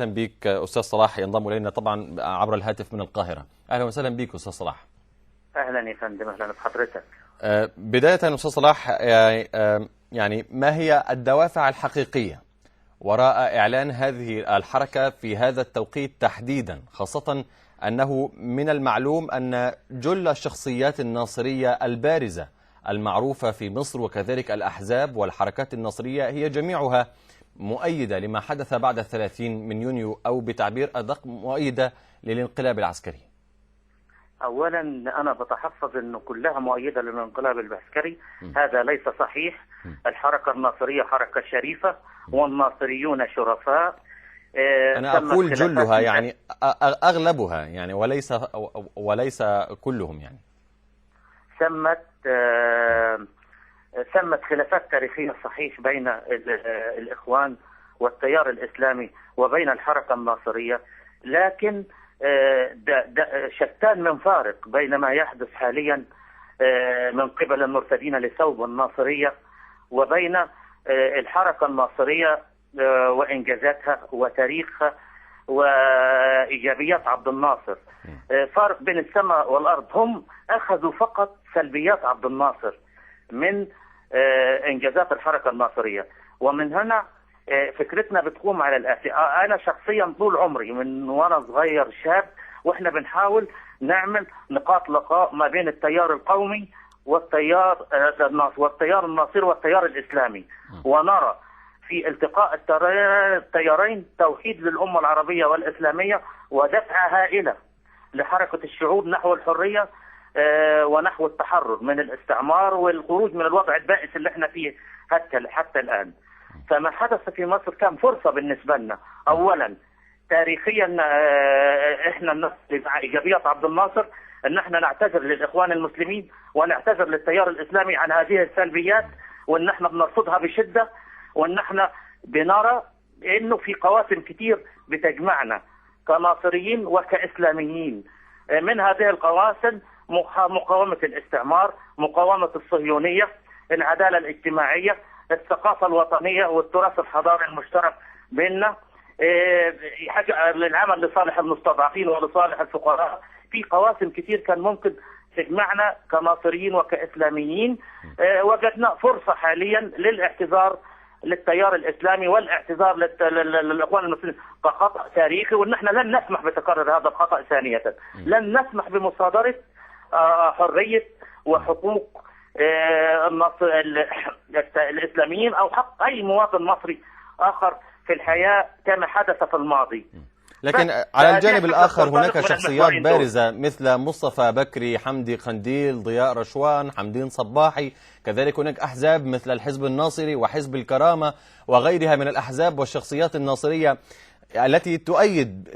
اهلا بك استاذ صلاح، ينضم الينا طبعا عبر الهاتف من القاهرة. اهلا وسهلا بك استاذ صلاح. اهلا يا فندم، اهلا بحضرتك. بداية استاذ صلاح، يعني ما هي الدوافع الحقيقية وراء اعلان هذه الحركة في هذا التوقيت تحديدا، خاصة انه من المعلوم ان جل الشخصيات الناصريه البارزة المعروفة في مصر وكذلك الاحزاب والحركات الناصريه هي جميعها مؤيدة لما حدث بعد 30 من يونيو، أو بتعبير أدق مؤيدة للانقلاب العسكري؟ أولا أنا بتحفظ أنه كلها مؤيدة للانقلاب العسكري، هذا ليس صحيح. الحركة الناصرية حركة شريفة والناصريون شرفاء. أنا أقول جلها، يعني أغلبها، يعني وليس كلهم. يعني ثمت خلافات تاريخية صحيح بين الإخوان والتيار الإسلامي وبين الحركة الناصرية، لكن شتان من فارق بين ما يحدث حاليا من قبل المرتدين لثوب الناصرية وبين الحركة الناصرية وإنجازاتها وتاريخها وإيجابيات عبد الناصر. فارق بين السماء والأرض. هم أخذوا فقط سلبيات عبد الناصر من إنجازات الحركة الناصرية، ومن هنا فكرتنا بتقوم على الآتي. أنا شخصيا طول عمري من وأنا صغير شاب وإحنا بنحاول نعمل نقاط لقاء ما بين التيار القومي والتيار الناصري والتيار الإسلامي، ونرى في التقاء التيارين توحيد للأمة العربية والإسلامية ودفعة هائلة لحركة الشعوب نحو الحرية ونحو التحرر من الاستعمار والخروج من الوضع البائس اللي احنا فيه حتى الآن. فما حدث في مصر كان فرصة بالنسبة لنا. أولا تاريخيا احنا مع إيجابيات عبد الناصر ان احنا نعتذر للإخوان المسلمين ونعتذر للتيار الإسلامي عن هذه السلبيات، وان احنا بنرفضها بشدة، وان احنا بنرى انه في قواسم كتير بتجمعنا كناصريين وكإسلاميين. من هذه القواسم مقاومة الاستعمار، مقاومة الصهيونية، العدالة الاجتماعية، الثقافة الوطنية والتراث الحضاري المشترك بيننا، حاجة للعمل لصالح المستضعفين ولصالح الفقراء. في قواسم كتير كان ممكن تجمعنا كناصريين وكإسلاميين. وجدنا فرصة حاليا للاعتذار للتيار الإسلامي والاعتذار للإخوان المسلمين كخطأ تاريخي، وإن احنا لن نسمح بتكرر هذا الخطأ ثانية. لن نسمح بمصادرة حرية وحقوق الإسلاميين أو حق أي مواطن مصري آخر في الحياة كما حدث في الماضي. لكن على الجانب الآخر هناك شخصيات بارزة مثل مصطفى بكري، حمدي قنديل، ضياء رشوان، حمدين صباحي، كذلك هناك أحزاب مثل الحزب الناصري وحزب الكرامة وغيرها من الأحزاب والشخصيات الناصرية التي تؤيد